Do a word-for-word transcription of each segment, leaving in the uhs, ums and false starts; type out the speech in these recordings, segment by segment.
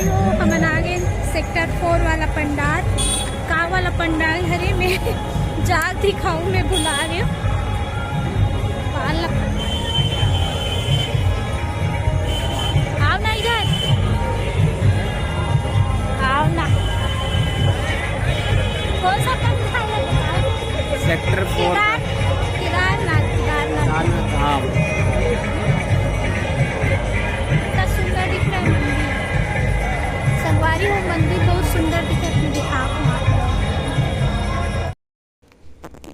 तो हमन आ गए सेक्टर फोर वाला पंडाल। का वाला पंडाल हरे, मैं जाग दिखाऊं, मैं भुला रही हूँ। बाल लग-, आओ ना इधर, आओ ना। कौन सा पंडाल है? सेक्टर फोर का। केदार-, केदारनाथ, केदारनाथ। केदारनाथ धाम। कितना सुंदर दिख रहा है मंदिर। संगवारी हो, मंदिर बहुत सुंदर दिख रहा है, मैं दिखाऊं आप।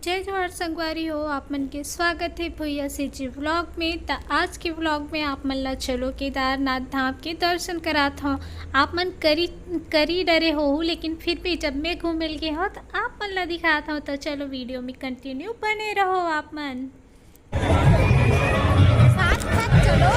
जय जोहार संगवारी हो, आप मन के स्वागत है भैया सी जी व्लॉग में। त आज के व्लॉग में आप मन ला चलो केदारनाथ धाम के दर्शन करात हूँ। आप मन करी, करी डरे हो, लेकिन फिर भी जब मैं घूमे ल गे हूँ तो आप मन ला दिखात हूँ। तो चलो वीडियो में कंटिन्यू बने रहो आप मन। साथ साथ चलो।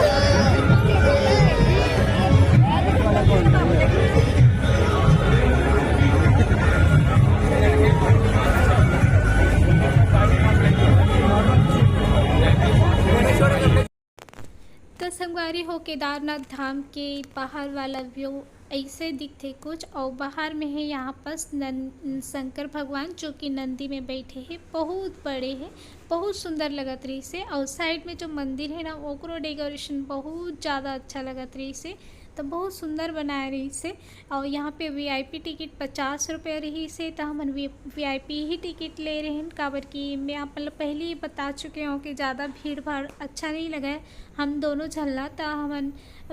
तो संगवारी हो, केदारनाथ धाम के बाहर वाला व्यू ऐसे दिखथे कुछ, और बाहर में है यहाँ पास नन-, शंकर भगवान, जो कि नंदी में बैठे हैं। बहुत बड़े हैं, बहुत सुंदर लगत रहिस हे। और साइड में जो मंदिर है ना, ओकरो डेकोरेशन बहुत ज़्यादा अच्छा लगत रहिस हे, तो बहुत सुंदर बनाए रहिस हे। और यहाँ पे वी आई पी टिकट पचास रुपये रहिस हे, तो हमन V I P Hi ticket ले रहे हैं, काबर कि मैं आप मतलब पहले ही बता चुके हूँ कि ज़्यादा भीड़ भाड़ अच्छा नहीं लगा है। हम दोनों झन ला, त हमन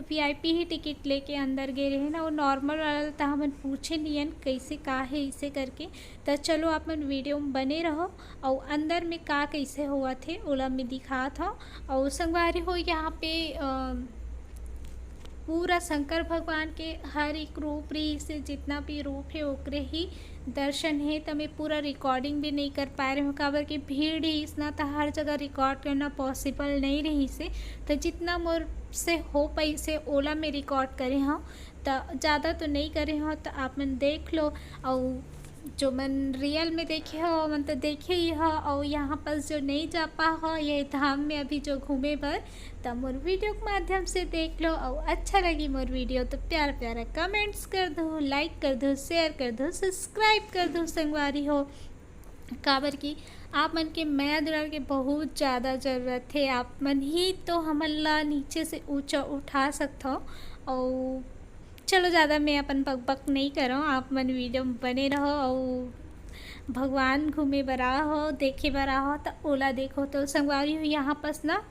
V I P Hi ticket लेके अंदर गे रहे ना, वो नॉर्मल वाला ला त हमन पूछे नियन कैसे का है इसे करके। त चलो आप मन वीडियो में बने रहो, और अंदर में का कैसे होवत हे ओला मैं दिखात हूँ। और संगवारी हो, यहाँ पे अ, पूरा शंकर भगवान के हर एक रूप रहिस हे, जितना भी रूप है ओकरे ही दर्शन हे। त मैं पूरा रिकॉर्डिंग भी नहीं कर पाए रहे हूँ, काबर कि भीड़ रहिस ना, त हर जगह रिकॉर्ड करना पॉसिबल नहीं रहिस हे। त जितना मोर से हो पाइस हे ओला मैं रिकॉर्ड करे हूँ, त ज़्यादा तो नहीं करे हूँ। त आप मन देख लो, और जो मन रियल में देखे हो, मन तो देखे ही हो, और यहाँ पास जो नहीं जा पा हो ये धाम में अभी जो घूमे बर, त मोर वीडियो के माध्यम से देख लो, और अच्छा लगी मोर वीडियो तो प्यारा प्यारा कमेंट्स कर दो, लाइक कर दो, शेयर कर दो, सब्सक्राइब कर दो संगवारी हो, काबर कि आप मन के मया दुलार के बहुत ज़्यादा ज़रूरत है। आप मन ही तो हमन ला नीचे से ऊंचा उठा सकथो। और चलो, ज़्यादा मैं अपन बक बक नहीं करो, आप मन वीडियो में बने रहो और भगवान घूमे बर आहो, देखे बर आहो, त ओला देखो। तो संगवारी हो, यहाँ पास ना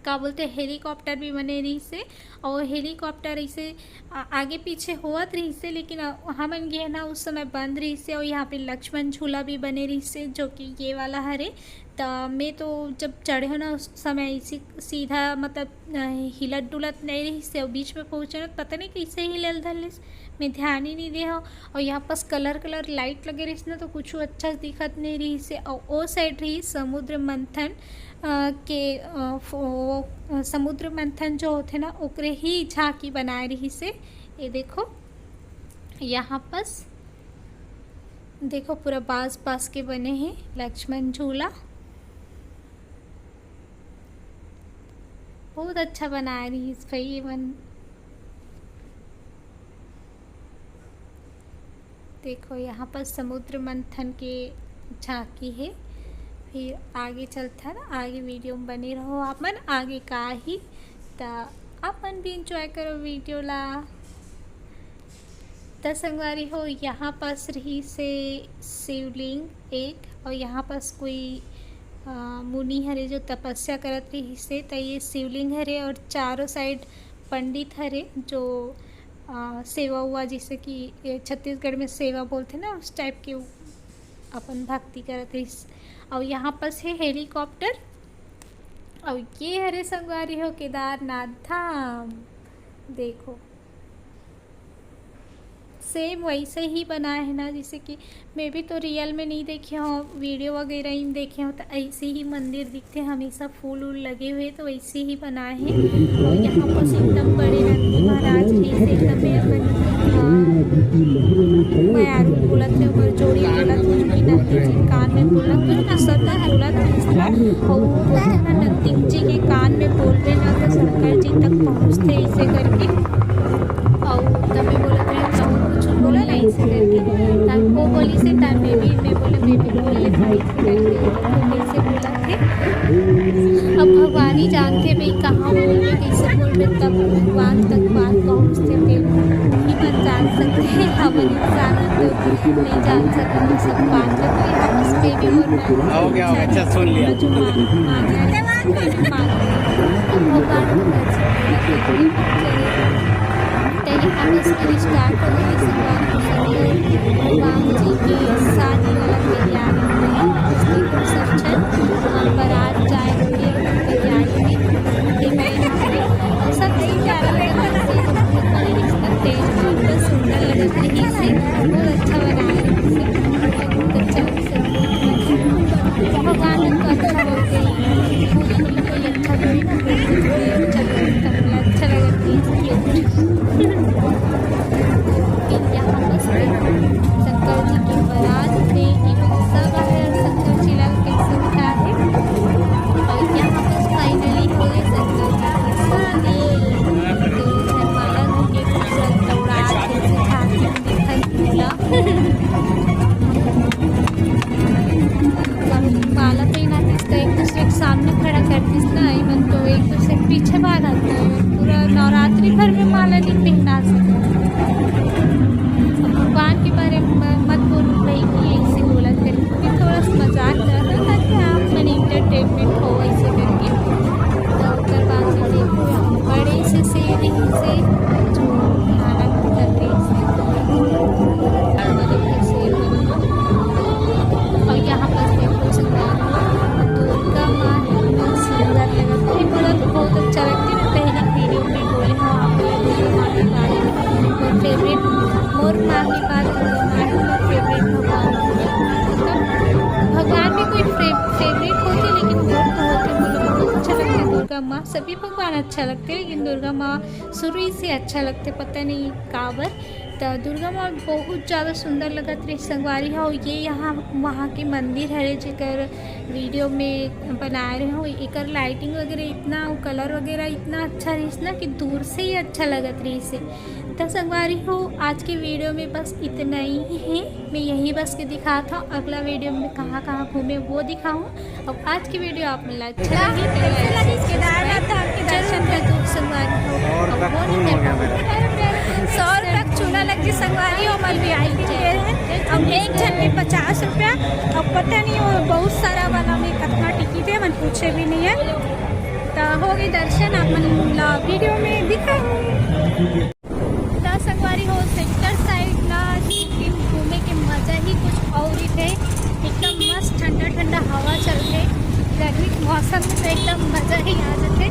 का बोलते, हेलीकॉप्टर भी बने रहिस हे, और हेलीकॉप्टर ऐसे आ-, आगे पीछे होवत रहिस हे, लेकिन अ, हमन गे ना उस समय बंद रहिस हे। और यहाँ पे लक्ष्मण झूला भी बने रहिस हे, जो कि ये वाला हरे। त मैं तो जब चढ़े ना उस समय इसी सीधा मतलब अ, हिलत डुलत नहीं रहिस हे, और बीच में पहुँचे ना पता नहीं कैसे हिलल धरलिस, मैं ध्यान ही नहीं दे हूँ। और यहाँ पास कलर कलर लाइट लगे रहिस ना, तो कुछ अच्छा दिखत नहीं रहिस हे। और ओ साइड रहिस समुद्र मंथन अ, के अ, फो-, अ, समुद्र मंथन जो होथे ना, ओकरे ही झांकी बनाए रहिस हे। ये देखो, यहाँ पास देखो, पूरा बांस बांस के बने हे लक्ष्मण झूला। बहुत अच्छा बनाए रहिस भाई ये मन। देखो, यहाँ पर समुद्र मंथन के झांकी हे। फिर आगे चलथन, आगे वीडियो में बने रहो आप मन। आगे का ही, त आप मन भी एंजॉय करो वीडियो ला। त संगवारी हो, यहाँ पास रहिस हे शिवलिंग एक, और यहाँ पास कोई अ, मुनि हरे जो तपस्या करत रहिस हे, त ये शिवलिंग हरे और चारों साइड पंडित हरे जो अ, सेवा हुआ, जैसे कि ये छत्तीसगढ़ में सेवा बोलथे ना, उस टाइप के वो अपन भक्ति करत रहिस। और यहाँ पास है हेलीकॉप्टर, और ये हरे संगवारी हो केदारनाथ धाम। देखो, सेम वैसे ही बनाए हे ना, जैसे कि मैं भी तो रियल में नहीं देखे हूँ, वीडियो वगैरह ही देखे हूँ, तो ऐसे ही मंदिर दिखते, हमेशा फूल उल लगे हुए, तो वैसे ही बनाए हे। और यहाँ पर एकदम बड़े नंदी महाराज जी से एकदम मेर बन, अ, मयारू बोलत हे, ओकर जोड़ी बोलत हे, उनकी नंदी जी कान में बोलत हे, तो सब बोलत हे इस तरह। और वो बोलते हैं ना, नंदी जी के कान में बोलबे ना, तो शंकर जी तक पहुँचते, इसे करके। और तो बोले भाई, तो कैसे बोला थे? अब भगवान ही जानते भाई, कहाँ बोलबे, कैसे बोलबे, तब भगवान तक बात पहुँचते थे। ही मन जान सकते हैं, हम इंसान तो नहीं जान सकते सब बात। तो यहाँ बस baby और मैं हो गया, हो गया, अच्छा, सुन लिया। जो मांग, मांगना है, मांग। अब भगवान को कैसे बोलबे? तो यहाँ पे इसकी start हो गई, भगवान जी की शादी वाला तैयारी हो रही है। उसकी reception, बारात जाए होंगे तैयारी में। फिर मैं यहाँ पे सबसे प्यारा लगा, इतना सुंदर लग रही है, बहुत अच्छा बनाया है। भगवान को अच्छा हो गई, कोई अच्छा नहीं, अच्छा लगा, अच्छा लगा। फिर यहाँ बस शंकर जी की बारात में एक उत्सव है, शंकर जी लाल कैसे उठा है। और यहाँ बस finally हो गई शंकर जी की शादी। तो जयमाला होके खूबसूरत दौड़ा, जैसे झांकी दिखाई दिया। माला पहनातीस तो एक दूसरे के सामने खड़ा करतीस ना, एमन तो एक दूसरे के पीछे भागत ना, पूरा नवरात्रि भर में माला नहीं पहना सकते। अब भगवान के बारे में म-, मत बोलू भाई कि ऐसे बोला करके, क्योंकि थोड़ा सा मजाक कर रहा था ताकि आप मन entertainment हो ऐसे करके। तो ओकर बाद में देखो, बड़े से शेरनी से जो भारत करते हैं, और यहाँ पर देखो दुर्गा माँ इतना सुंदर लगता है, मुझे तो बहुत अच्छा लगता है। मैं पहली वीडियो में बोले हूँ आप लोग दुर्गा माँ के बारे में, मोर फेवरेट, मोर माँ के बाद दुर्गा माँ ही मोर फेवरेट भगवान है। मतलब भगवान भी कोई फेवरेट होते, लेकिन मोर तो होते, मुझे बहुत अच्छा लगता है दुर्गा माँ। सभी भगवान अच्छा लगते, लेकिन दुर्गा माँ शुरू ही से अच्छा लगते, पता नहीं काबर। तो दुर्गा माँ बहुत ज़्यादा सुंदर लगत रही संगवारी हो। ये यहाँ वहाँ के मंदिर हरे, जेकर वीडियो में बनाए रहे हो। एकर लाइटिंग वगैरह इतना, कलर वगैरह इतना अच्छा रहीस ना कि दूर से ही अच्छा लगत रहीस। तो संगवारी हो, आज के वीडियो में बस इतना ही है। मैं यही बस के दिखात हूँ, अगला वीडियो में कहाँ कहाँ घूमे वो दिखाऊँ। अब आज की वीडियो आप मन ला अच्छा लगी तो कैसे like, लगी subscribe केदारनाथ धाम के जरूर दर्शन? कर दो संगवारी हो। और और का वो खून नहीं हो गया कर मेरा। सौ रुपया के चूना लग जी संगवारी हो, हमन VIP ले रहे हैं। अब एक झन में पचास रुपया, अब पता नहीं वो बहुत सारा वाला में कितना टिकट है, मन पूछे भी नहीं है। तो हो गई दर्शन, आप मन ला वीडियो में दिखाऊँ। त संगवारी हो, सेक्टर साइड ला दो तीन घूमे के मजा ही कुछ और ही थे। एकदम मस्त ठंडा ठंडा हवा चलथे, गर्मी के मौसम में तो एकदम मजा ही आ जाथे।